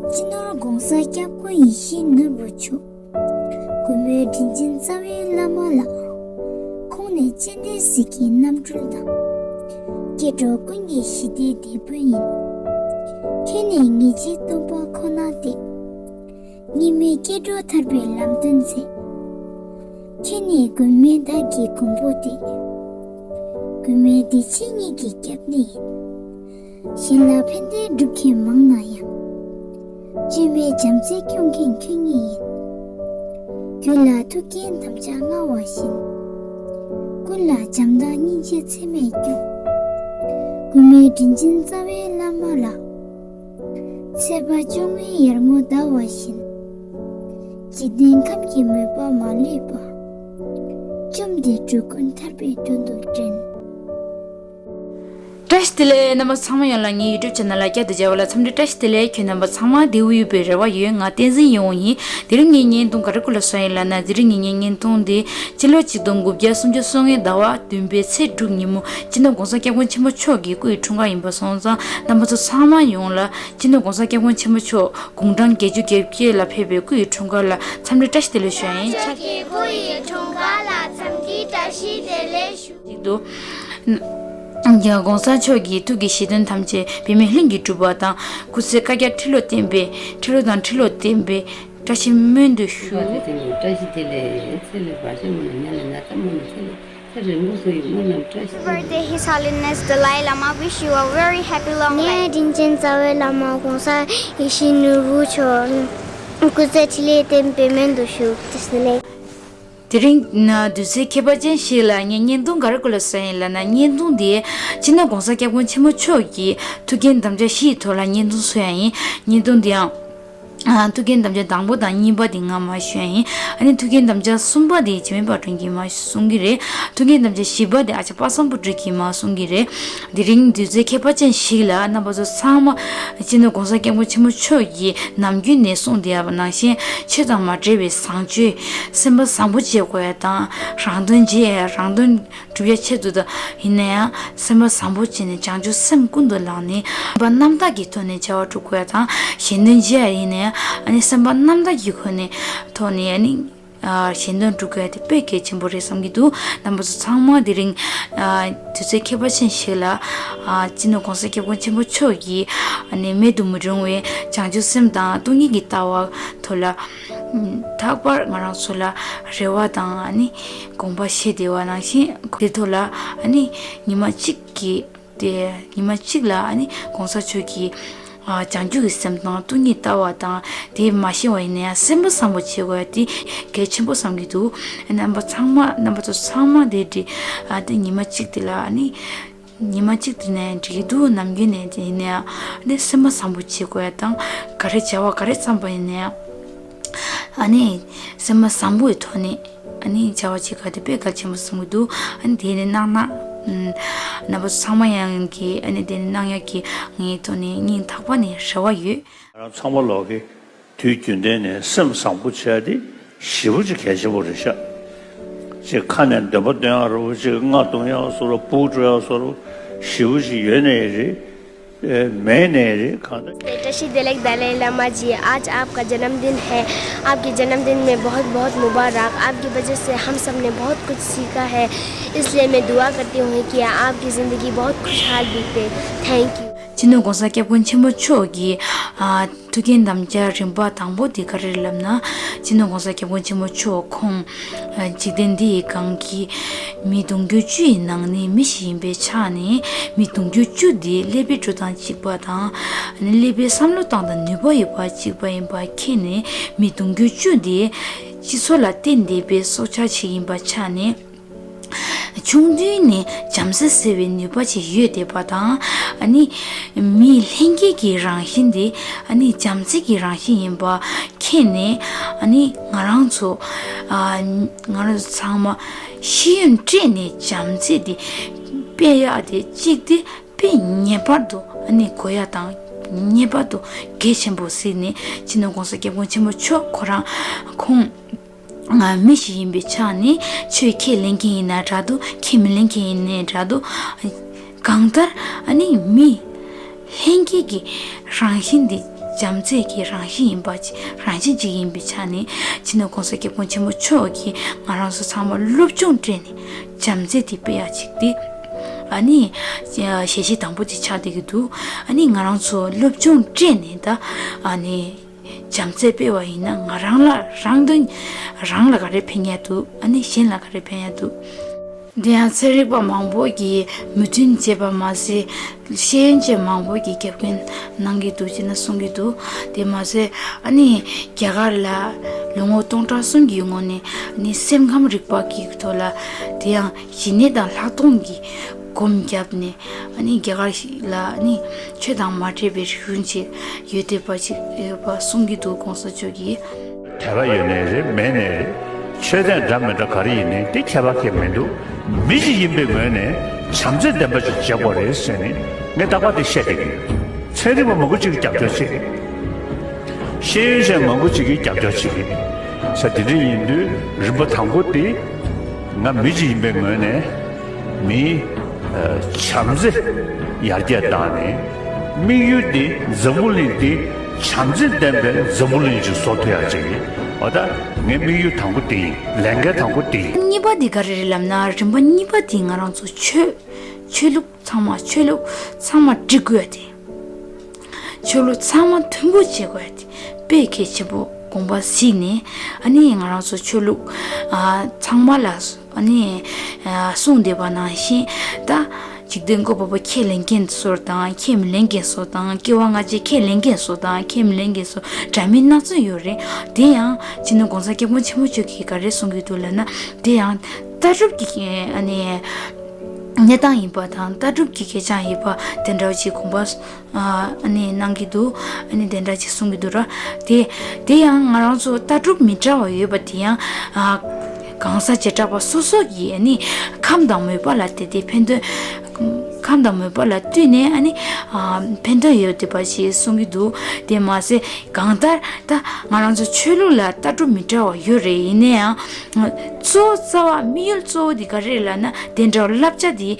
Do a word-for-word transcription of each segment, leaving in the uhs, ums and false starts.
སྤྱི་ནོར་༸གོང་ས་༸སྐྱབས་མགོན་ཡིད་བཞིན་ནོར་བུ་མཆོག་གུས་མོས་དྲིན་ཅན་རྩ་བའི་བླ་མ་ལགས། ཁོང་ནས་སྤྱན་རས་གཟིགས་ཀྱི་རྣམ་སྤྲུལ་དང་། སྐྱེ་འགྲོ་ཀུན་གྱི་ཞི་བདེའི་དེད་དཔོན་ཡིན། ཁྱེད་ནས་ངེས་འབྱེད་སྟོན་པ་ཁོ་ན་སྟེ། གཉིས་མེད་སྐྱེ་འགྲོ་ཐར་པའི་ལམ་སྟོན་མཛད། ཁྱེད་ནི་མགོན་མེད་བདག་གི་མགོན་པོ་སྟེ། མགོན་མེད་བདེ་ཆེན་གཉིས་ཀྱི་སྐྱབས་གནས་ཡིན། གཞན་ལ་ཕན་བདེ་སྒྲུབ་མཁན་མང་ན་ཡང་། བཅོས་མའི་བྱམས་བརྩེ་སྐྱོང་མཁན་ཁྱོད་ཉིད་ཡིན། རྒྱུད་ལ་ཐུགས་བསྐྱེད་དམ་བཅའ་མངའ་བ་བཞིན། ཀུན་ལ་བྱམས་དང་སྙིང་རྗེ་ཚད་མེད་སྐྱོང་། མགོན་མེད་དྲིན་ཅན་རྩ་བའི་བླ་མ་ལགས། ཚེས་པ་བཅོ་ལྔའི་ཡར་ངོ་ཟླ་བ་བཞིན། འཇིག་རྟེན་ཁམས་ཀྱི་མོས་པ་མ་ལུས་པ། བཅོམ་ལྡན་འབྲུག་མགོན་ཐར་པའི་དོན་དུ་འདྲེན། བཀྲ་ཤིས་བདེ་ལེགས། རྣམ་པ་ཚང་མ་ཡོངས་ལ་ངའི་YouTube channel ལ་བསྐྱར་དུ་མཇལ་བ་ལ་འཚམས་འདྲི་བཀྲ་ཤིས་བདེ་ལེགས། ཁྱེད་རྣམ་པ་ཚང་མ་བདེ་པོ་ཡོད་པའི་རེ་བ་ཡོད། ང་བསྟན་འཛིན་ཡེ་དབང་ཡིན། དེ་རིང་ངའི་བརྙན་ཐུང་ག་རེ་སྐོར་ལ་བཟོས་ཡིན་ལབ་ན། དེ་རིང་ངའི་བརྙན་ཐུང་འདི་སྤྱི་ལོ་གཅིག་སྟོང་དགུ་བརྒྱ་སུམ་ཅུ་སོ་ལྔའི་ཟླ་བ་བདུན་པའི་ཚེས་དྲུག་ཉིན་མོ་སྤྱི་ནོར་༸གོང་ས་༸སྐྱབས་མགོན་ཆེན་པོ་མཆོག་གི་སྐུ་ཡི་འཁྲུངས་སྐར་ཡིན་པ་སོང་ཙང་། རྣམ་པ་ཚོ་ཚང་མ་ཡོངས་ལ་སྤྱི་ནོར་༸གོང་ས་༸སྐྱབས་མགོན་ཆེན་པོ་མཆོག་དགུང་གྲངས་བརྒྱད་ཅུ་གྱ་བརྒྱད་ལ་ཕེབས་པའི་སྐུ་ཡི་འཁྲུངས་སྐར་ལ་འཚམས་འདྲི་བཀྲ་ཤིས་བདེ་ལེགས་ཞུ་ཡ་ཡིན། ཆོག་གི་སྐུ་ཡི་འཁྲུངས་སྐར་ལ་འཚམས་འདྲི་བཀྲ་ཤིས་བདེ་ལེགས་ཞུ། གཅིག་ཏུ། ༸གོང་ས་མཆོག་གི་ཐུགས་ཀྱི་བཞེད་དོན་ཐམས་ཅད་འབད་མེད་ལྷུན་གྱིས་གྲུབ་པ་དང་། སྐུ་ཚེ་བསྐལ་བརྒྱར་ཁྲི་ལོ་བརྟན་པའི། ཁྲི་ལོ་དང་ཁྲི་ལོ་བརྟན་པའི་བཀྲ་ཤིས་སྨོན་འདུན་ཞུ། བཀྲ་ཤིས་བདེ་ལེགས། ཚེ་ལས་བར་ཆད་མ་ལ་ཉམས་ལ་ན་ཚ་མ་ལ་ཚེ་ལས་ཚེ་རིང་པོ་སུ་ཡི་སྨོན་ལམ་བཀྲ་ཤིས། Birthday, His Holiness Dalai Lama. Wish you a very happy long life. ངས་དྲིན་ཅན་རྩ་བའི་བླ་མ་༸གོང་ས་ཡིད་བཞིན་ནོར་བུ་མཆོག་སྐུ་ཚེ་ཁྲི་ལོ་བརྟན་པའི་སྨོན་འདུན་ཞུ། བཀྲ་ཤིས་བདེ་ལེགས། དེ་རིང་ན་དུས་ཚོད་ཁྱད་པར་ཅན་ཞིག་ལ་ངས་བརྙན་ཐུང་ག་རེ་སྐོར་ལ་བཟོས་ཡིན་ལབ་ན། བརྙན་ཐུང་འདི་སྤྱི་ནོར་༸གོང་ས་༸སྐྱབས་མགོན་ཆེན་པོ་མཆོག་གི་ཐུགས་འགན་དམ་བཅའ་བཞིའི་ཐོག་ལ་བརྙན་ཐུང་བཟོ་ཡ་ཡིན། བརྙན་ཐུང་འདི་ཡང་ཨ། ཐུགས་འགན་དམ་བཅའ་དང་པོ་དང་གཉིས་པ་དེ་ང་མར་ཞུ་ཡ་ཡིན། ཨ་ནི་ཐུགས་འགན་དམ་བཅའ་གསུམ་པ་དེ་འཇིགས་མེད་དཔལ་སྒྲོན་གྱིས་མར་གསུང་གི་རེད། ཐུགས་འགན་དམ་བཅའ་བཞི་པ་དེ་ཨ་ཅག་པ་སངས་བུ་སྒྲོན་གྱིས་མར་གསུང་གི་རེད། དེ་རིང་དུས་ཚོད་ཁྱད་པར་ཅན་ཞིག་ལ་རྣམ་པ་ཚོ་ཚང་མ་སྤྱི་ནོར་༸གོང་ས་༸སྐྱབས་མགོན་ཆེན་པོ་མཆོག་གིས་ནམ་རྒྱུན་ནས་གསུངས་བསྡད་ཡོད་པ་ནང་བཞིན། ཆོས་དང་མ་འབྲེལ་བའི་བཟང་སྤྱོད། སེམས་པ་བཟང་པོ་བྱེད་དགོས་ཡ་དང་། རང་དོན་བྱེད་ཡ། རང་དོན་སྒྲུབ་ཡ་ཆེད་དུ་དང་ཡིན་ན་ཡང་སེམས་པ་བཟང་པོ་བྱས་ནས་བྱང་ཆུབ་སེམས་ཀུན་ཏུ་བླངས་ནས། སེམས་པ་རྣམ་དག་གི་ཐོག་ནས་བྱ་བ་སྒྲུབ་དགོས་ཡ་དང་། གཞན་དོན་བྱེད་ཡ་ཡིན་ན་ཡང་ཨ་ནི་སེམས་པ་རྣམ་དག་གི་སྒོ་ནས་ཐོག་ནས་ཨ་ནི་ཨ། གཞན་དོན་སྒྲུབ་དགོས་ཡ་དེ་དཔེ་གལ་ཆེན་པོ་རེད་བསམ་གྱི་འདུག་རྣམ་པ་ཚོ་ཚང་མ་དེ་རིང་ཨ། དུས་ཚོད་ཁྱད་པར་ཅན་ཞིག་ལ་ཨ། སྤྱི་ནོར་༸གོང་ས་༸སྐྱབས་མགོན་ཆེན་པོ་མཆོག་གིས་ཨ་ནི་མེད་དུ་མི་རུང་བའི་བྱང་ཆུབ་སེམས་དང་སྟོང་ཉིད་ཀྱི་ལྟ་བ་ཐོག་ལ། ཨ། རྟག་པར་ང་རང་ཚོ་ལ་རེ་བ་དང་ཨ་ནི་དགོངས་པ་བཞེས་བསྡད་པ་ནང་བཞིན། དེ་ཐོག་ལ་ཨ་ནི་ཉི་མ་གཅིག་གི་དེ་ཉི་མ་གཅིག་ལ་ཨ་ནི་༸གོང་ས་མཆོག་གིས་ཨ། བྱང་ཆུབ་ཀྱི་སེམས་དང་སྟོང་ཉིད་ལྟ་བ་དང་དེ་མ་ཤེས་པ་ཡིན་ན་ཡང་སེམས་པ་བཟང་པོ་བྱེད་དགོས་ཡ་དེ་གལ་ཆེན་པོ་བསམ་གྱི་འདུག་རྣམ་པ་ཚང་མ་རྣམ་པ་ཚོ་ཚང་མ་དེ་དེ་ཨ། དེ་ཉི་མ་གཅིག་དེ་ལ་ཨ་ནི་ཉི་མ་གཅིག་དེ་ནས་འགྲིག་གི་འདུག་ནམ་རྒྱུན་ནས་དེ་ཡིན་ན་ཡང་ཨ་ནི་སེམས་པ་བཟང་པོ་བྱེད་དགོས་ཡ་དང་། ག་རེ་བྱ་བ་ག་རེ་བརྩམས་པ་ཡིན་ན་ཡང་ཨ་ནི་སེམས་པ་བཟང་པོའི་ཐོག་ནས། ཨ་ནི་བྱ་བ་བྱེད་ག་དེ་དཔེ་གལ་ཆེན་པོ་བསམ་གྱི་འདུག་ཨ་ནི་དེ་ནི་གནང་ན། ཨམ། རྣམ་པ་ཚང་མ་ཡང་གི་ཨ་ནི་དེ་ནི་གནང་ཡག་གི་ངའི་ཐོག་ནས་སྙིང་ཐག་པ་ནས་རེ་བ་ཡོད། ང་རང་ཚང་མ་ལོག་གི་དུས་རྒྱུན་གཏན་ནས་སེམས་བཟང་པོ་བྱས་ཏེ་ཞེ་པོ་ཅིག་གལ་ཆེན་པོ་རེད་ཤག་ཅིག་ཁ་ནས་འདོན་པ་འདོན་ཡག་རུ་ཅིག་རྔ་རྡུང་ཡག་སོ་རུ་སྤུ་གུ་འགྲོ་ཡག་སོ་རུ་ཞེ་པོ་ཅིག་ཡོད་ནའི་རེད། ཨེ། མེད་ནའི་རེད། གང་ལྟར། བཀྲ་ཤིས་བདེ་ལེགས། दलाई लामा जी, आज आपका जन्मदिन है। आपके जन्मदिन में बहुत बहुत मुबारक। आपकी वजह से हम सब ने बहुत कुछ सीखा है, इसलिए मैं दुआ करती हूँ कि आपकी ज़िंदगी बहुत खुशहाल बीते। Thank you. སྤྱི་ནོར་༸གོང་ས་༸སྐྱབས་མགོན་ཆེན་པོ་མཆོག་གི་ཨ། ཐུགས་འགན་དམ་བཅའ་རིམ་པ་དང་པོ་དེ་ག་རེ་རེད་ལབ་ན། སྤྱི་ནོར་༸གོང་ས་༸སྐྱབས་མགོན་ཆེན་པོ་མཆོག་ཁོང་འཇིག་རྟེན་འདི་ཡི་སྒང་གི་མི་དུང་ཕྱུར་བཅུ་ཡི་ནང་ནས་མི་ཞིག་ཡིན་པའི་ཆ་ནས། མི་དུང་ཕྱུར་བཅུ་དེ་ཀླད་པའི་འགྲོ་སྟངས་གཅིག་པ་དང་། ཀླད་པའི་བསམ་བློ་གཏོང་སྟངས་ནུས་པ་ཡོད་པ་གཅིག་པ་ཡིན་པ་མཁྱེན་ནས། མི་དུང་ཕྱུར་བཅུ་དེ་སྤྱི་ཚོགས་ལ་བརྟེན་བསྡད་པའི་སྲོག་ཆགས་ཤིག་ཡིན་པ་ཆ་ནས། ཆུང་དུས་ནས་བྱམས་བརྩེ་ཟེར་བའི་ནུས་པ་ཅིག་ཡོད་བསྡད་པ་དང་། ཨ་ནི་མི་ལྷན་སྐྱེས་ཀྱི་རང་བཞིན་དེ་ཨ་ནི་བྱམས་བརྩེ་གི་རང་བཞིན་ཡིན་པ་མཁྱེན་ནས། ཨ་ནི་ང་རང་ཚོ་ཨ། ང་རང་ཚོ་ཚང་མ་ཤེས་ཡོན་སྤྲད་ནས་བྱམས་བརྩེ་དེ་སྤེལ་ཡག་དེ་གཅིག་དེ་དཔེ་ངེས་པར་དུ་ཨ་ནི་དགོས་ཡག་དང་། ངེས་པར་དུ་གལ་ཆེན་པོ་གཟིགས་ནས། སྤྱི་ནོར་༸གོང་ས་༸སྐྱབས་མགོན་ཆེན་པོ་མཆོག་ཁོ་རང་ཁོང་། ང་མི་ཞིག་ཡིན་པའི་ཆ་ནས། ཆོས་ཁས་ལེན་མཁན་ཡིན་ན་འདྲ་འདུག་ཁས་མི་ལེན་མཁན་ཡིན་ནའི་འདྲ་འདུག་གང་ལྟར་ཨ་ནི་མི་ལྷན་སྐྱེས་ཀྱི་རང་བཞིན་འདི་ བྱམས་བརྩེ་གི་རང་བཞིན་ཡིན་པ་ཅིག་རང་བཞིན་ཅིག་ཡིན་པའི་ཆ་ནས་སྤྱི་ནོར་༸གོང་ས་༸སྐྱབས་མགོན་ཆེན་པོ་མཆོག་གིས་ང་རང་ཚོ་ཚང་མ་སློབ་སྦྱོང་སྤྲད་ནས་བྱམས་བརྩེ་དེ་སྤེལ་ཡ་ཅིག་དེ་ཨ་ནི་ཞལ་བཞེས་དང་པོ་དེ་ཆགས་བསྡད་ཀྱི་འདུག་ཨ་ནི་ང་རང་ཚོ་སློབ་སྦྱོང་སྤྲད་ནས་ད་ཨ་ནི་བྱམས་བརྩེ་སྤེལ་བ་ཡིན་ན་ང་རང་ལ་རང་དོན་རང་ལ་ག་རེ་ཕན་ཡ་འདུག་ཨ་ནི་གཞན་ལ་ག་རེ་ཕན་ཡ་འདུག་དེ་ཡང་ཚན་རིག་པ་མང་པོ་གིས་མོས་མཐུན་བྱས་པ་མ་ཟད། ཤེས་ཡོན་ཅན་མང་པོ་གིས་རྒྱབ་སྐྱོར་གནང་གི་འདུག་ཅེས་ན་གསུང་གི་འདུག་དེ་མ་ཟད་ཨ་ནི་རྒྱ་གར་ལ་ལོ་ངོ་སྟོང་ཕྲག་གསུམ་གྱི་སྔོན་ནས་ཨ་ནི་སེམས་ཁམས་རིག་པ་གི་ཐོག་ལ་དེ་ཡང་ཞི་གནས་དང་ལྷག་མཐོང་གི་སྒོམ་བརྒྱབ་ནས་ཨ་ནི་རྒྱ་གར་ཞིག་ལ་ཨ་ནི་ཆོས་དང་མ་འདྲེས་པའི་རིག་གཞུང་ཅིག་ཡོད་བསྡད་པ་ཅིག་ཡོད་པ་གསུང་གི་འདུག་གོང་ས་མཆོག་གིས། དད་པ་ཡོད་ནའི་རེད་མེད་ནའི་རེད། ཆོས་དད་འདྲ་མི་འདྲ་ག་རེ་ཡིན་ནའི་དེ་ཁྱད་པར་གང་མི་འདུག་མི་ཞིག་ཡིན་པའི་ངོས་ནས་བྱམས་བརྩེ་ལྡན་པ་ཞིག་བྱེད་དགོས་རེད་ཟེར་ནས་ངས་རྟག་པར་དེ་བཤད་བསྡད་ཀྱི་ཡོད། ཚན་རིག་པ་མང་པོ་ཅིག་གིས་རྒྱབ་སྐྱོར་བྱེད་ཀྱི། ཤེས་ཡོན་ཅན་མང་པོ་ཅིག་གིས་རྒྱབ་སྐྱོར་བྱེད་ཀྱི། ས་དེ་འདྲ་ཡིན་དུས་རིམ་པ་དང་པོ་དེ་ང་མི་ཞིག་ཡིན་པའི་ངོས་ནས། མིའི་བྱམས་བརྩེ་ཡར་རྒྱས་བཏང་ནས་དམིགས་ཡུལ་དེ་འཛམ་བུ་གླིང་འདི་བྱམས་བརྩེ་ལྡན་པའི་འཛམ་བུ་གླིང་ཞིག་བཟོ་ཐུབ་ཡག་ཅིག་ཡིན། འོ་ད་ངའི་དམིགས་ཡུལ་དང་པོ་དེ་ཡིན། ལས་འགན་དང་པོ་དེ་ཡིན། གཉིས་པ་དེ་ག་རེ་རེད་ལབ་ན། རིམ་པ་གཉིས་པ་དེ་ང་རང་ཚོ་ཆོས་ཆོས་ལུགས་ཚང་མ་ཆོས་ལུགས་ཚང་མ་འགྲིག་དགོས་ཏེ། ཆོས་ལུགས་ཚང་མ་མཐུན་པོ་བྱེད་དགོས་ཏེ་དཔེ་གལ་ཆེན་པོ་དགོངས་པ་གཟིགས་ནས་ཨ་ནི་ང་རང་ཚོ་ཆོས་ལུགས་ཨ་ཚང་མ་ལ་ཨ་ནི་ཨ་གསུངས་བསྡད་པ་ནང་བཞིན་ད་འཇིག་རྟེན་བཀོད་པ་པོ་ཁས་ལེན་མཁན་ཚོ་དང་ཁས་མི་ལེན་མཁན་ཚོ་དང་སྐྱེ་བ་སྔ་ཕྱི་ཁས་ལེན་མཁན་ཚོ་དང་ཁས་མི་ལེན་མཁན་ཚོ་འདྲ་མིན་སྣ་ཚོགས་ཡོད་རེད། དེ་ཡང་སྤྱི་ནོར་༸གོང་ས་༸སྐྱབས་མགོན་ཆེན་པོ་མཆོག་གིས་ག་རེ་གསུང་གི་འདུག་ལབ་ན། དེ་ཡང་ལྟ་གྲུབ་ཀྱི་ཨ་ནི་གནས་སྟངས་ཡིན་པ་དང་ལྟ་གྲུབ་ཀྱི་ཁེར་རྐྱང་ཡིན་པ་དེ་འདྲ་ཅིག་དགོངས་པ་ཨ་ནི་གནང་གི་འདུག་ཨ་ནི་དེ་འདྲ་ཅིག་གསུང་གི་འདུག་ར། དེ་དེ་ཡང་ང་རང་ཚོ་ལྟ་གྲུབ་མི་འདྲ་བ་ཡོད་པ་དེ་ཡང་ཨ་གང་ཟག་བྱེ་བྲག་པ་སོ་སོ་ཡིས་ཨ་ནི་ཁམས་དང་མོས་པ་ལ་དེ་དེ་ཕན་ཐོགས། ཁམས་དང་མོས་པ་ལ་བསྟུན་ནས་ཨ་ནི་ཨ་ཕན་ཐོགས་ཡོད་བསྡད་པ་ཞིག་གསུང་གི་འདུག་དེ་མ་ཟད་གང་ལྟར་ད་ང་རང་ཚོ་ཆོས་ལུགས་ལ་ལྟ་གྲུབ་མི་འདྲ་བ་ཡོད་རེད། ཡིན་ན་ཡང་གཙོ་བོ་རྩ་བ་དམིགས་ཡུལ་གཙོ་བོ་དེ་ག་རེ་རེད་ལབ་ན། དེ་འདྲ་བ་བསླབ་བྱ་དེ་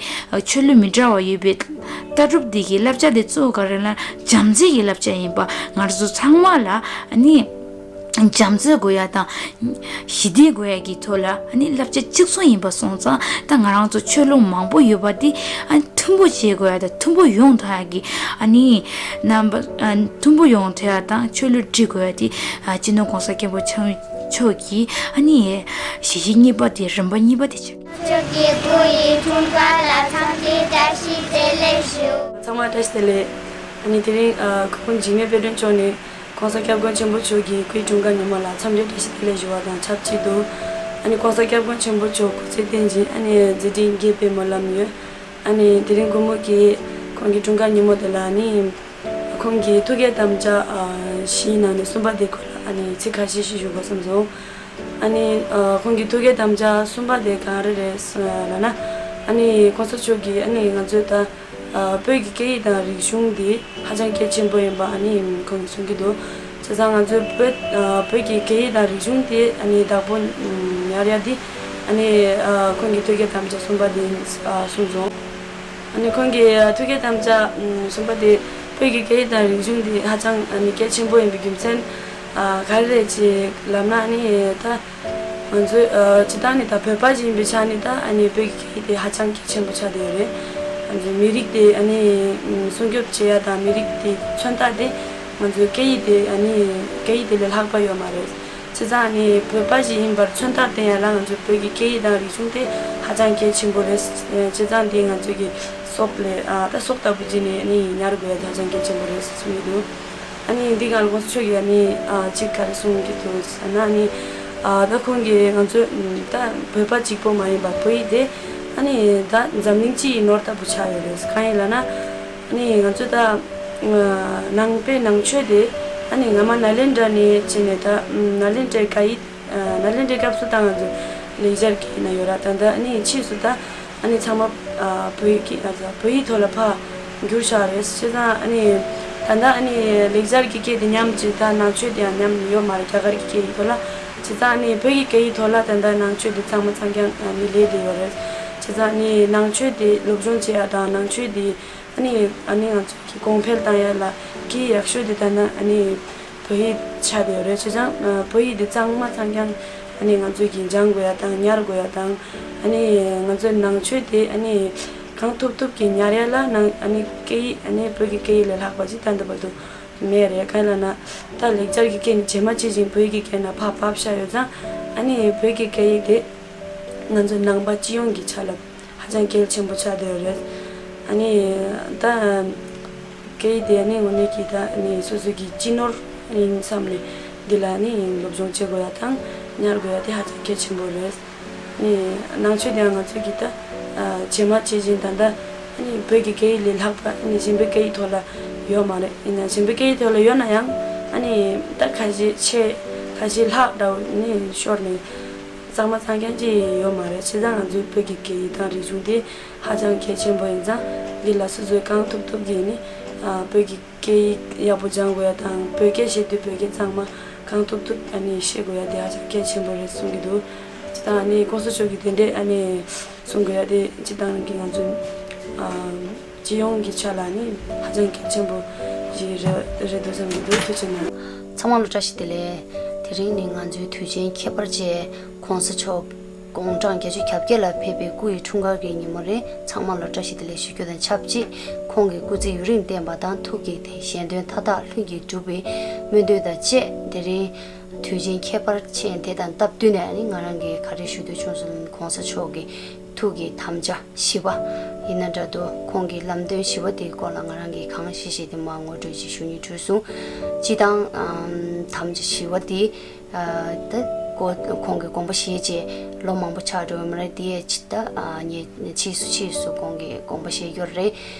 ཆོས་ལུགས་མི་འདྲ་བ་ཡོད་པའི་ལྟ་གྲུབ་དེ་གི་བསླབ་བྱ་དེ་གཙོ་བོ་ག་རེ་ལབ་ན་བྱམས་བརྩེ་གི་བསླབ་བྱ་ཡིན་པ། ང་རང་ཚོ་ཚང་མ་ལ་ཨ་ནི་བྱམས་བརྩེ་དགོས་ཡ་དང་ཞི་བདེ་དགོས་ཡ་གི་ཐོག་ལ་ཨ་ནི་བསླབ་བྱ་གཅིག་མཚུངས་ཡིན་པ་སོང་ཙང་། ད་ང་རང་ཚོ་ཆོས་ལུགས་མང་པོ་ཡོད་པ་དེ་ཨ་ནི་མཐུན་པོ་བྱེད་དགོས་ཡ་དང་མཐུན་པོ་ཡོང་ཐུབ་ཡ་གི་ཨ་ནི་རྣམ་པ་ཨ་མཐུན་པོ་ཡོང་ཐུབ་ཡ་དང་ཆོས་ལུགས་སྒྲིག་དགོས་ཡ་དེ་ཨ་སྤྱི་ནོར་༸གོང་ས་༸སྐྱབས་མགོན་ཆེན་པོ་མཆོག་གིས་ཨ་ནི་ཞལ་བཞེས་གཉིས་པ་དེ་རིམ་པ་གཉིས་པ་དེ་བྱས། ཚང་མ་བཀྲ་ཤིས་བདེ་ལེགས། ཨ་ནི་དེ་རིང་ཨ་སྐུ་ཕུང་འཇིགས་མེད་དཔལ་སྒྲོན་མཆོག་ནས་༸གོང་ས་༸སྐྱབས་མགོན་ཆེན་པོ་མཆོག་གི་སྐུའི་འཁྲུངས་སྐར་ཉིན་མོ་ལ་འཚམས་འདྲིའི་བཀྲ་ཤིས་བདེ་ལེགས་ཞུ་བ་དང་ཆབས་ཅིག་ཏུ། ཨ་ནི་༸གོང་ས་༸སྐྱབས་མགོན་ཆེན་པོ་མཆོག་སྐུ་ཚེ་བརྟན་ཅིང་ཨ་ནི་མཛད་འཕྲིན་རྒྱས་པའི་སྨོན་ལམ་ཡོད། ཨ་ནི་དེ་རིང་དགོང་མོ་གི་ཁོང་གི་འཁྲུངས་སྐར་ཉིན་མོ་དེ་ལ་ཨ་ནི་ཁོང་གི་ཐུགས་བསྐྱེད་དམ་བཅའ་ཨ་བཞིའི་ནང་ནས་གསུམ་པ་དེ་སྐོར་ལ་ཨ་ནི་ཚིག་ཁ་ཤས་ཤིག་ཞུ་དགོས་བསམ་སོང་། ཨ་ནི་ཨ་ཁོང་གི་ཐུགས་བསྐྱེད་དམ་བཅའ་གསུམ་པ་དེ་ག་རེ་རེད་ལབ་ན། ཨ་ནི་༸གོང་ས་མཆོག་གིས་ཨ་ནི་ང་ཚོའི་ད་ཨ་བོད་ཀྱི་སྐད་ཡིག་དང་རིག་གཞུང་འདི་ཧ་ཅང་གལ་ཆེན་པོ་ཡིན་པ་ཨ་ནི་ཁོང་གིས་གསུང་གི་འདུག་བྱས་ཙང་ང་ཚོའི་བོད་ཨ་བོད་ཀྱི་སྐད་ཡིག་དང་རིག་གཞུང་དེ་ཨ་ནི་བདག་པོ་ཉར་ཡ་འདི་ཨ་ནི་ཨ་ཁོང་གི་ཐུགས་བསྐྱེད་དམ་བཅའ་གསུམ་པ་དེ་ཨ་གསུངས་སོང་། ཨ་ནི་ཁོང་གི་ཐུགས་བསྐྱེད་དམ་བཅའ་གསུམ་པ་དེ་བོད་ཀྱི་སྐད་ཡིག་དང་རིག་གཞུང་འདི་ཧ་ཅང་ཨ་ནི་གལ་ཆེན་པོ་ཡིན་པའི་རྒྱུ་མཚན་ཨ་ག་རེ་རེད་ཅེས་ལབ་ན། ཨ་ནི་ད་ང་ཚོའི་ཨ་སྤྱིར་བཏང་ནས་ད་བོད་པ་ཅིག་ཡིན་པའི་ཆ་ནས་ད་ཨ་ནི་བོད་ཀྱི་སྐད་ཡིག་དེ་ཧ་ཅང་གལ་ཆེན་པོ་ཆགས་བསྡད་ཡོད་རེད། ང་ཚོའི་མི་རིགས་དེ་ཨ་ནི་སྲུང་སྐྱོབ་བྱེད་ཡ་དང་མི་རིགས་དེ་མཚོན་རྟགས་དེ་ང་ཚོའི་སྐད་ཡིག་དེ་ཨ་ནི་སྐད་ཡིག་དེ་ལས་ལྷག་པ་ཡོད་མ་རེད། བྱས་ཙང་ཨ་ནི་བོད་པ་ཞིག་ཡིན་པར་མཚོན་རྟགས་བསྟན་ཡ་ལ་ང་ཚོའི་བོད་ཀྱི་སྐད་ཡིག་དང་རིག་གཞུང་དེ་ཧ་ཅང་གལ་ཆེན་པོ་རེད། བྱས་ཙང་དེ་ང་ཚོའི་གི་སྲོག་ལས་ཨ་ད་སྲོག་ལྟ་བུ་བྱས་ནས་ཨ་ནི་ཉར་དགོས་ཡ་དེ་ཧ་ཅང་གལ་ཆེན་པོ་རེད་ཟེར་གསུང་གི་འདུག་ཨ་ནི་འདི་ག་ལ་༸གོང་ས་མཆོག་གིས་ཨ་ནི་ཨ་གཅིག་ག་རེ་གསུང་གི་འདུག་ཟེར་ན། ཨ་ནི་ཨ་ད་ཁོང་གིས་ང་ཚོ་ད་བོད་པ་གཅིག་པོ་མ་ཡིན་པར་བོད་ཡིག་དེ་ཨ་ནི་ད་འཛམ་གླིང་སྤྱི་ཡི་ནོར་ལྟ་བུ་ཆགས་ཡོད་རེད། གང་ཡིན་ལབ་ན་ཨ་ནི་ང་ཚོ་ད་ནང་པའི་ནང་ཆོས་དེ་ཨ་ནི་སྔ་མ་ནཱ་ལེནྡྲ་ནས་བྱས་ནས་ད་ནཱ་ལེནྡྲའི་བཀའ་ཡིག་ནཱ་ལེནྡྲའི་སྐབས་སུ་ད་ང་ཚོ་ལེགས་སྦྱར་གྱི་ཡིན་ན་ཡོད་ར། ད་ད་ཨ་ནི་ཕྱིས་སུ་ད་ཨ་ནི་ཚང་མ་ཨ་བོད་ཡིག་གི་ཨ་ད་བོད་ཡིག་ཐོག་ལ་ཕར་བསྒྱུར་བཞག་རེད། བྱས་ཙང་ཨ་ནི་ད་ལྟ་ཨ་ནི་ལེགས་སྦྱར་གྱི་སྐད་དེ་ཉམས་ཀྱི་ད་ནང་ཆོས་དེ་ཡང་ཉམས་ཡོད་མ་རེད། རྒྱ་གར་གྱི་སྐད་ཡིག་ཐོག་ལ། བྱས་ཙང་ཨ་ནི་བོད་ཀྱི་སྐད་ཡིག་ཐོག་ལ་ད་ལྟ་ནང་ཆོས་དེ་གཙང་མ་གཙང་རྐྱང་ཨ་ནི་ལས་དེ་ཡོད་རེད། བྱས་ཙང་ཨ་ནི་ནང་ཆོས་དེ་སློབ་སྦྱོང་བྱེད་ཡ་དང་ནང་ཆོས་དེ་ ཨ་ནི་ཨ་ནི་ང་ཚོ་གི་གོང་འཕེལ་བཏང་ཡ་ལ་གི་ཡག་ཤོས་དེ་ལྟ་ན་ཨ་ནི་བོད་ཡིག་ཆགས་བསྡད་ཡོད་རེད། བྱས་ཙང་ཨ་བོད་ཡིག་དེ་གཙང་མ་གཙང་རྐྱང་ཨ་ནི་ང་ཚོ་གི་སྦྱང་དགོས་ཡ་དང་ཉར་དགོས་ཡ་དང་། ཨ་ནི་ང་ཚོའི་ནང་ཆོས་དེ་ཨ་ནི་གང་ཐུབ་ཐུབ་ཀྱིས་ཉར་ཡ་ལ་ནང་ཨ་ནི་སྐད་ཡིག་ཨ་ནི་བོད་ཀྱི་སྐད་ཡིག་ལས་ལྷག་པ་ཅིག་ད་ལྟ་བར་དུ་མེད་རེད། གང་ཡིན་ལབ་ན་ད་ལེགས་སྦྱར་གྱི་སྐད་ནི་རྗེས་མ་ཅི་བཞིན་བོད་ཀྱི་སྐད་ནང་ཕར་བབས་བཞག་ཡོད་ཙང་ཨ་ནི་བོད་ཀྱི་སྐད་ཡིག་དེ་ང་ཚོའི་ནང་པ་སྤྱི་ཡོངས་ཀྱི་ཆ་ལ་ཧ་ཅང་གལ་ཆེན་པོ་ཆགས་བསྡད་ཡོད་རེད། ཨ་ནི་ད་སྐད་ཡིག་དེ་ནི་དངོས་གནས་ཀྱི་ད་ནི་སོ་སོ་གི་སྤྱི་ནོར་ཡིན་བསམ་ནས་འདི་ལ་ནི་སློབ་སྦྱོང་བྱེད་དགོས་ཡ་དང་ཉར་དགོས་ཡ་དེ་ཧ་ཅང་གལ་ཆེན་པོ་རེད། ནི་ནང་ཆོས་དེ་ཡང་ང་ཚོ་གི་ད་རྗེས་མ་བྱེད་བཞིན་ད་ལྟ་ནི་བོད་ཀྱི་སྐད་ཡིག་ལས་ལྷག་པ་ནི་གཞན་པའི་སྐད་ཡིག་ཐོག་ལ་ཡོད་མ་རེད། ཡིན་ན་གཞན་པའི་སྐད་ཡིག་ཐོག་ལ་ཡོད་ན་ཡང་ཨ་ནི་ད་ཁ་ཤས་ཆེ་ཁ་ཤས་ལྷག་འདྲ་བོ་ནི་ཤོར་ནས་གཙང་མ་གཙང་རྐྱང་ཅིག་ཡོད་མ་རེད། བྱས་ཙང་ང་ཚོའི་བོད་ཀྱི་སྐད་ཡིག་དང་རིག་གཞུང་དེ་ཧ་ཅང་གལ་ཆེན་པོ་ཡིན་ཙང་འདི་ལ་སོ་སོས་གང་ཐུབ་ཐུབ་ཀྱིས་ནི་ཨ་བོད་ཀྱི་སྐད་ཡིག་ཡག་པོ་སྦྱང་དགོས་ཡ་དང་བོད་སྐད་བཤད་དུས་བོད་སྐད་གཙང་མ་གང་ཐུབ་ཐུབ་ཨ་ནི་བཤད་དགོས་ཡ་དེ་ཧ་ཅང་གལ་ཆེན་པོ་རེད་གསུང་གི་འདུག་ཅི་ད་ཨ་ནི་༸གོང་ས་མཆོག་གིས་དེ་འདྲས་ཨ་ནི་གསུང་དགོས་ཡ་དེ་སྤྱི་བཏང་གི་ང་ཚོ་ཨ་སྤྱི་ཡོངས་ཀྱི་ཆ་ལ་ནི་ཧ་ཅང་གལ་ཆེན་པོ་ཞིག་རེད་རེད་འདུག་བསམ་གྱི་འདུག་ཐུགས་རྗེ་གནང་། ཚང་མ་ལ་བཀྲ་ཤིས་བདེ་ལེགས། དེ་རིང་ནི་ང་ཚོའི་དུས་ཆེན་ཁྱད་པར་ཅན་༸གོང་ས་མཆོག་དགུང་གྲངས་བརྒྱད་ཅུ་གྱ་བརྒྱད་ལ་ཕེབས་པའི་སྐུ་ཡི་འཁྲུངས་སྐར་གྱི་ཉིན་མོ་རེད། ཚང་མ་ལ་བཀྲ་ཤིས་བདེ་ལེགས་ཞུ་རྒྱུ་དང་ཆབས་ཅིག་ཁོང་གི་སྐུ་ཚེ་ཡུན་རིང་བརྟན་པ་དང་ཐུགས་ཀྱི་བཞེད་དོན་མཐའ་དག་ལྷུན་གྱིས་འགྲུབ་པའི་སྨོན་འདུན་དང་བཅས་དེ་རིང་དུས་ཆེན་ཁྱད་པར་ཅན་དེ་དང་སྟབས་བསྟུན་ནས་ནི་ང་རང་གིས་ག་རེ་ཞུ་འདོད་བྱུང་སོང་ན་༸གོང་ས་མཆོག་གི་ཐུགས་ཀྱི་དམ་བཅའ་བཞི་པ་ཡིན་ན་འདྲ་འདུག་ཁོང་གི་ལམ་སྟོན་བཞི་པ་དེའི་སྐོར་ལ་ང་རང་གིས་གང་ཤེས་ཤེས་དེ་མར་ངོ་སྤྲོད་ཅིག་ཞུ་སྙིང་བྲོད་སོང་། སྤྱི་བཏང་ཨམ་དམ་བཅའ་བཞི་པ་དེ་ཨ་ད་ཁོ་ཁོང་གི་དགོངས་པ་བཞེས་རྗེས་ལོ་མང་པོ་ཆགས་འགྲོ་བ་མ་རེད། དེ་ཡས་ཕྱི་ད་ཨ་ཉེ་ཕྱིས་སུ་ཕྱིས་སུ་ཁོང་གི་དགོངས་པ་བཞེས་རྒྱུ་རེད།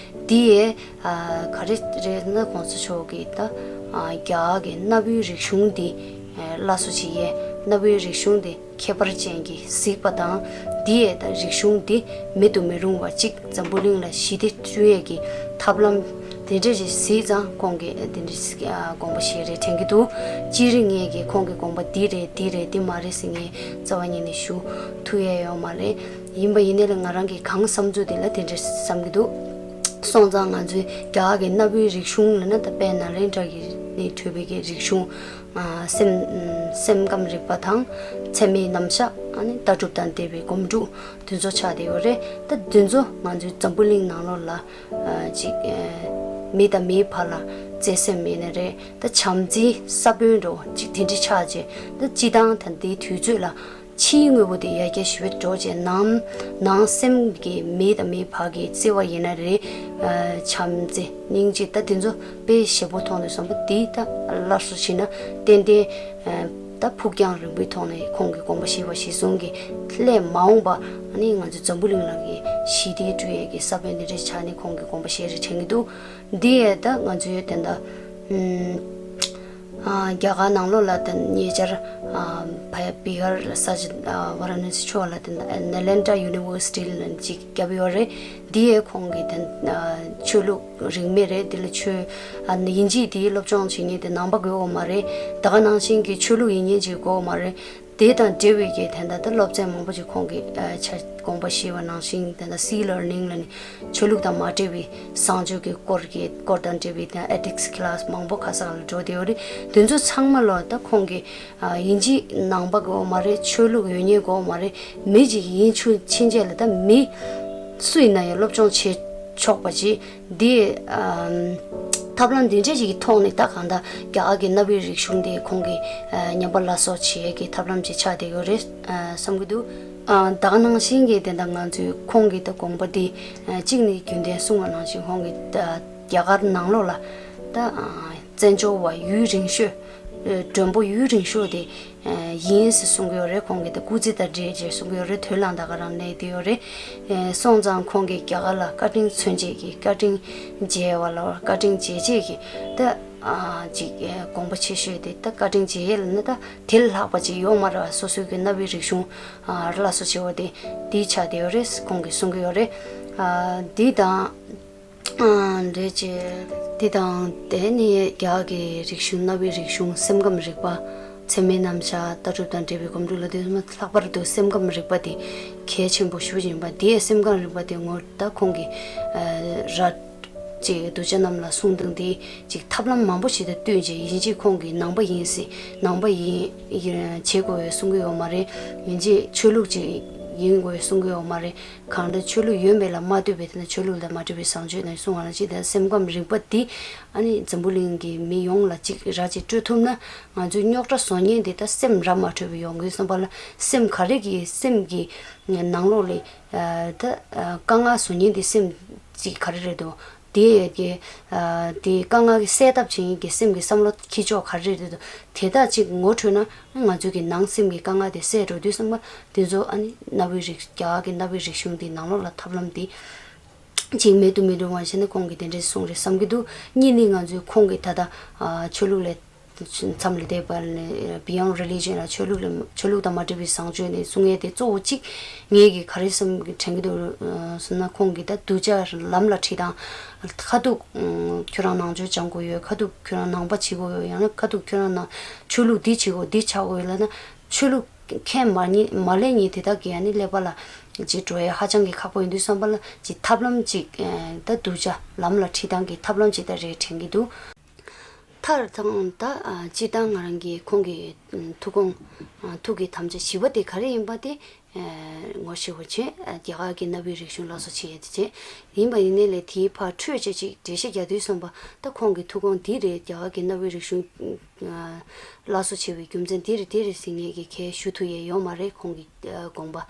དེ་ཡས་ཨ་ག་རེ་རེད་ན་༸གོང་ས་མཆོག་གིས་ད་ཨ་རྒྱ་གར་གྱི་གནའ་བོའི་རིག་གཞུང་འདི་ཨ་སླར་གསོ་བྱེད་ཡས་གནའ་བོའི་རིག་གཞུང་འདི་ཁྱད་པར་ཅན་གྱི་གཟིགས་པ་དང་། འདི་ཡས་ད་རིག་གཞུང་འདི་མེད་དུ་མི་རུང་བ་གཅིག་འཛམ་བུ་གླིང་ལ་ཞི་བདེ་བསྐྲུན་ཡས་ཀྱི་ཐབས་ལམ་དེ་འདྲ་ཞིག་གཟིགས་ཙང་ཁོང་གིས་དེ་འདྲ་ཞིག་ཨ་དགོངས་པ་བཞེས་རེད་དྲན་གྱི་འདུག་སྤྱིར་ངས་ཀྱིས་ཁོང་གི་དགོངས་པ་འདི་རེད་འདི་རེད་འདི་མ་རེད་ཟེར་ངས་རྩ་བ་ཉིད་ནས་ཞུ་ཐུབ་ཡས་ཡོད་མ་རེད། ཡིན་པ་ཡིན་ནའི་ལ་ང་རང་གི་གང་བསམ་ཚུལ་དེ་ལ་དེ་འདྲ་བསམ་གྱི་འདུག་སོང་ཙང་ང་ཚོའི་རྒྱ་གར་གྱི་གནའ་བོའི་རིག་གཞུང་ལབ་ན་ད་དཔལ་ནཱ་ལེནྡྲ་གི་ནས་གྲུབ་པའི་གི་རིག་གཞུང་ཨ་སེམས་སེམས་ཁམས་རིག་པ་དང་ཚད་མའི་རྣམ་གཞག་ཨ་ནི་ལྟ་གྲུབ་དང་འབྲེལ་བའི་སྒོམ་སྒྲུབ་འདི་ཚོ་ཆགས་བསྡད་ཡོད་རེད། ད་འདི་ཚོ་ང་ཚོའི་འཛམ་བུ་གླིང་ནང་ལོགས་ལ་ཨ་ཅིག་ཨ་མི་དང་མིའི་བར་ལ་བརྩེ་སེམས་ཡིན་ན་རེད། ད་བྱམས་བརྩེའི་ས་བོན་འདྲ་བོ་ཅིག་དེ་འདྲ་ཆགས་རྗེས་ད་སྤྱི་བཏང་ད་འདིའི་དུས་ཚོད་ལ་ཕྱིའི་དངོས་པོ་དེ་ཡར་རྒྱས་ཞེ་པོ་འགྲོ་རྗེས་ནང་ནང་སེམས་ཀྱི་མི་དང་མི་བར་གྱི་བརྩེ་བ་ཡིན་ན་རེད། ཨ་བྱམས་བརྩེ་སྙིང་རྗེ་ད་དེ་ཚོ་དཔེ་ཞེ་པོ་མཐོང་ནས་བསམ་པ་འདི་ད་སླར་གསོ་བྱས་ན་ཏན་ཏན་ཨ་ད་ཕུགས་རྒྱང་རིང་པོའི་ཐོག་ནས་ཁོང་གི་དགོངས་པ་བཞེས་པ་གཞིར་བཟུང་གི་སླད་མ་འོངས་པ་ཨ་ནི་ང་ཚོ་འཛམ་བུ་གླིང་ནང་གི་ཞི་བདེ་བསྐྲུན་ཡས་ཀྱི་ས་བོན་འདི་འདྲ་ཆགས་ནས་ཁོང་གི་དགོངས་པ་བཞེས་རེད་དྲན་གྱི་འདུག་འདི་ཡས་ད་ང་ཚོའི་དེ་འདྲ་ཨམ། ཨ་རྒྱ་གར་ནང་ལོགས་ལ་དེ་ཉེ་ཆར་ཨ་བ་ཡ་བི་ཧར་ལ་ས་ཆ་ཨ་ཝ་ར་ཎ་སི་ཕྱོགས་ལ་དེ་ནཱ་ལེན་ཌ་ཡུ་ནི་ཝར་སི་ཊི་ལ་ཅིག་བརྒྱབ་ཡོད་རེད། འདི་ཡས་ཁོང་གིས་དེ་ཨ་ཆོས་ལུགས་རིས་མེད་རེད། དེ་ལ་ཆོས་ཨ་དབྱིན་ཇིའི་དེའི་སློབ་སྦྱོང་བྱེད་མཁན་དེ་ནང་པ་དགོས་ཡོད་མ་རེད། ད་ག་ནང་བཞིན་གྱི་ཆོས་ལུགས་ཡིན་མཁན་ཅིག་དགོས་ཡོད་མ་རེད། དེ་དང་འབྲེལ་བའི་གི་དེ་འདྲ་ད་སློབ་ཚན་མང་པོ་ཅིག་ཁོང་གིས་ཨ་ཆ་དགོངས་པ་བཞེས་པ་ནང་བཞིན་དེ་འདྲ་སི་ལར་ནིང་ལ་ནི་ཆོས་ལུགས་དང་མ་འབྲེལ་བའི་བཟང་སྤྱོད་ཀྱི་སྐོར་གྱི་སྐོར་དང་འབྲེལ་བའི་དེ་ཨེ་ཐིག་སི་ཁི་ལ་སི་མང་པོ་ག་ས་ག་ལ་འགྲོ་བསྡད་ཡོད་རེད། དེ་ཚོ་ཚང་མ་ལ་ད་ཁོང་གིས་ཨ་དབྱིན་ཇི་ནང་པ་དགོས་མ་རེད། ཆོས་ལུགས་ཡོད་མཁན་དགོས་མ་རེད། མི་ཅིག་ཡིན་ཆུ་ཕྱིན་ཆད་ལ་ད་མི་སུ་ཡིན་ན་ཡང་སློབ་སྦྱོང་བྱེད་ཆོག་པ་ཅིག་འདི་ཨམ་ཐབས་ལམ་འདི་འདྲ་ཞིག་གི་ཐོག་ནས་ད་གང་ལྟར་རྒྱ་གར་གྱི་གནའ་བོའི་རིག་གཞུང་དེ་ཁོང་གིས་ཨ་ཉམས་པ་སླར་གསོ་བྱེད་ཡས་ཀྱི་ཐབས་ལམ་ཅིག་ཆགས་བསྡད་ཡོད་རེད་ཨ་བསམ་གྱི་འདུག་ཨ་ད་ག་ནང་བཞིན་གྱི་དེ་འདྲ་ང་ཚོའི་ཁོང་གི་ད་དགོངས་པ་འདི་ཨ་གཅིག་ནི་རྒྱུན་ལྡན་གསུང་བ་ནང་བཞིན་ཁོང་གིས་ད་རྒྱ་གར་ནང་ལོགས་ལ་ད་ཨ་བཙན་བྱོལ་བ་ཡུན་རིང་ཤོས་ཨ་མགྲོན་པོ་ཡུན་རིང་ཤོས་དེ་ཡིན་ཟེར་གསུང་གི་ཡོད་རེད། ཁོང་གིས་ད་སྐུ་ཚེ་དང་འབྲེལ་བྱས་གསུང་གི་ཡོད་རེད། དོན་ལ་ད་ག་རང་གནས་བསྡད་ཡོད་རེད། སོང་ཙང་ཁོང་གིས་རྒྱ་གར་ལ་བཀའ་དྲིན་མཚོན་བྱེད་ཀྱི་བཀའ་དྲིན་འཇལ་བ་ལ་བཀའ་དྲིན་འཇལ་བྱེད་ཀྱི་ད་ཅིག་དགོངས་པ་ཆེ་ཤོས་དེ་ད་བཀའ་དྲིན་འཇལ་ཡས་ལ་ནི་ད་དེ་ལས་ལྷག་པ་ཅིག་ཡོད་མ་རེད་བ། སོ་སོའི་གི་གནའ་བོའི་རིག་གཞུང་སླར་གསོ་བྱེད་པ་དེ་དེ་ཆགས་བསྡད་ཡོད་རེད། ཁོང་གིས་གསུང་གི་ཡོད་རེད། འདི་དང་། རེད་ཅེས། འདི་དང་དེ་ནི་རྒྱ་གི་རིག་གཞུང་གནའ་བོའི་རིག་གཞུང་སེམས་ཁམས་རིག་པ། ཚད་མའི་རྣམ་གཞག་ལྟ་གྲུབ་དང་འབྲེལ་བའི་སྒོམ་སྒྲུབ་ལ་དེ་ལྷག་པར་དུ་སེམས་ཁམས་རིག་པ་དེ་གལ་ཆེན་པོ་ཞེ་པོ་ཅིག་ཡིན་པ་དེའི་སེམས་ཁམས་རིག་པ་དེ་ངོ་ད་ཁོང་གིས་ར་ ཅིག་གདུལ་བྱ་རྣམས་ལ་གསུང་སྟངས་དེ་ཅིག་ཐབས་ལམ་མང་པོ་ཞིག་དང་བསྟུན་བྱས། ཡིན་གཅིག་ཁོང་གིས་ནང་པ་ཡིན་ཟེར། ནང་པ་ཡིན་ཡིན་བྱེད་དགོས་པའི་གསུང་གི་ཡོད་མ་རེད། ཡིན་གཅིག་ཆོས་ལུགས་ཅིག་ཡིན་དགོས་པའི་གསུང་གི་ཡོད་མ་རེད། གང་ལྟར་ཆོས་ལུགས་ཡོད་མེད་ལ་མ་ལྟོས་པའི་དེ་ན་ཆོས་ལུགས་ལ་མ་ལྟོས་པའི་བཟང་སྤྱོད་ནས་གསུང་བ་ནང་བཞིན། དེ་སེམས་ཁམས་རིག་པ་འདི་ཨ་ནི་འཛམ་བུ་གླིང་གི་མི་ཡོངས་ལ་ཅིག་ར་ཅིག་སྤྲོད་ཐུབ་ན། ང་ཚོའི་རྙོག་དྲ་བཟོ་མཁན་འདི་ད་སེམས་ར་མ་འཕྲོད་པའི་ཡོང་གི་བསམ་པ་ལ། སེམས་ག་རེ་གི་སེམས་ཀྱི་ནང་ལོགས་ལ་ད་དཀའ་ངལ་བཟོ་མཁན་འདི་སེམས་ཅིག་ག་རེ་རེད་འདུག་དེ་ཡས་ཀྱི་དེ་དཀའ་ངལ་གྱི་སེལ་ཐབས་བྱེད་མཁན་གྱི་སེམས་ཀྱི་བསམ་བློ་འཁྱེར་ཕྱོགས་ག་རེ་རེད་འདུག་དེ་དག་ཅིག་ངོ་འཕྲོད་ན་ང་ཚོའི་གི་ནང་སེམས་ཀྱི་དཀའ་ངལ་དེ་སེལ་འགྲོ་དུས་ཙམ་པ། དེ་ཚོ་ཨ་ནི་གནའ་བོའི་རིག་རྒྱ་གར་གྱི་གནའ་བོའི་རིག་གཞུང་འདི་ནང་ལོགས་ལ་ཐབས་ལམ་འདི་ཅིག་མེད་དུ་མི་འགྲོ་བ་བྱས་ནས་ཁོང་གིས་དེ་འདྲའི་གསུངས་རེད་བསམ་གྱི་འདུག་གཉིས་ནི་ང་ཚོའི་ཁོང་གིས་ད་ལྟ་ཨ་ཆོས་ལུགས་ལས་མཚམས་ལས་འདས་པ་ལས་Beyond Religion ལ་ཆོས་ལུགས་ལས་ཆོས་ལུགས་དང་མ་འབྲེལ་བའི་བཟང་སྤྱོད་ནས་གསུང་ཡས་དེ་གཙོ་བོ་གཅིག་ངས་ཀྱིས་ག་རེ་བསམ་དྲན་གྱི་འདུག་ཟེར་ན། ཁོང་གིས་ད་གདུལ་བྱ་ལམ་ལ་ཁྲིད་སྟངས། ཁ་ཐུག་ཁྱོད་རང་ནང་ཆོས་སྦྱང་དགོས་ཡོད། ཁ་ཐུག་ཁྱོད་རང་ནང་པ་བྱེད་དགོས་ཡོད། ཡང་ན་ཁ་ཐུག་ཁྱོད་རང་ནང་ཆོས་ལུགས་འདི་བྱེད་དགོས་འདི་ཆགས་དགོས་ཡོད་ལབ་ན། ཆོས་ལུགས་ཁས་མ་ཉན་མ་ལེན་མཁན་དེ་དག་གིས་ཨ་ནི་ཀླད་པ་ལ་ཅིག་འགྲོ་ཡས་ཧ་ཅང་གི་ཁག་པོ་ཡིན་དུས་ཙམ་པ་ལ། ཅིག་ཐབས་ལམ་ཅིག་ད་གདུལ་བྱ་ལམ་ལ་ཁྲིད་སྟངས་ཀྱི་ཐབས་ལམ་ཅིག་ད་རེད་དྲན་གྱི་འདུག་མཐར་དང་ད་སྤྱིར་བཏང་ང་རང་གི་ཁོང་གི་ཐུགས་དགོངས་ཐུགས་ཀྱི་དམ་བཅའ་བཞི་པ་དེ་ག་རེ་ཡིན་པ་དེ་ངོ་ཤེས་པ་བྱས། རྒྱ་གར་གྱི་གནའ་བོའི་རིག་གཞུང་སླར་གསོ་བྱེད་ཡས་དེ་བྱས། ཡིན་པ་ཡིན་ནའི་ལས་དེའི་ཕར་འཕྲོས་བྱས་ཅིག་འགྲེལ་བཤད་རྒྱག་དུས་ཙམ་པ། ད་ཁོང་གི་ཐུགས་དགོངས་འདི་རེད། རྒྱ་གར་གྱི་གནའ་བོའི་རིག་གཞུང་སླར་གསོ་བྱེད་པའི་རྒྱུ་མཚན་འདི་རེད་འདི་རེད་ཟེར་མཁན་གྱི་གལ་ཞུ་ཐུབ་ཡས་ཡོད་མ་རེད། ཁོང་གི་དགོངས་པ།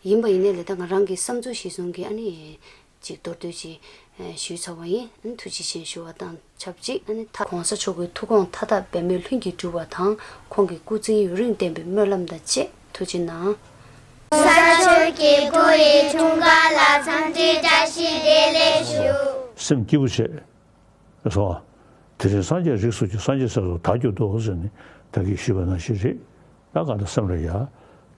ཡིན་པ་ཡིན་ནའི་ལས་ད་ང་རང་གི་བསམ་ཚུལ་གཞིར་བཟུང་གིས་ཨ་ནི་ཅིག་མདོར་བསྡུས་ཅིག་ཞུས་ཚར་བ་ཡིན། ཨ་ནི་ཐུགས་རྗེ་ཆེ་ཞུ་བ་དང་ཆབས་ཅིག་ཨ་ནི་ད་༸གོང་ས་མཆོག་གི་ཐུགས་དགོངས་མཐའ་དག་འབད་མེད་ལྷུན་གྱིས་གྲུབ་པ་དང་། ཁོང་གི་སྐུ་ཚེ་ཡུན་རིང་བརྟན་པའི་སྨོན་ལམ་དང་བཅས། ཐུགས་རྗེ་གནང་། ས་མཆོག་གི་སྐུ་ཡི་འཁྲུངས་སྐར་ལ་འཚམས་འདྲིའི་བཀྲ་ཤིས་བདེ་ལེགས་ཞུ། སེམས་སྐྱིད་པོ་བྱེད། སོང་། དེ་རིང་སངས་རྒྱས་རིགས་སུ་སྐྱེས། སངས་རྒྱས་སྲས་སུ་བདག་གྱུར་ཏོ་ཟེར་ནས་ད་གིན་ཞུས་པ་ནང་བཞིན་རེད། ད་ག་ད་སེམས་ལ་ཡ་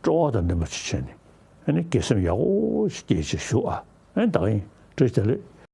སྤྲོ་བ་དང་ལྡན་པ་ཅིག་བྱས་ནས། ཨ་ནི་དགེ་སེམས་ཡག་པོ་ཞིག་སྐྱེས་ཅིག་བཞུགས་ཨ། ཨ་ནི་ད་གིན་བཀྲ་ཤིས་བདེ་ལེགས།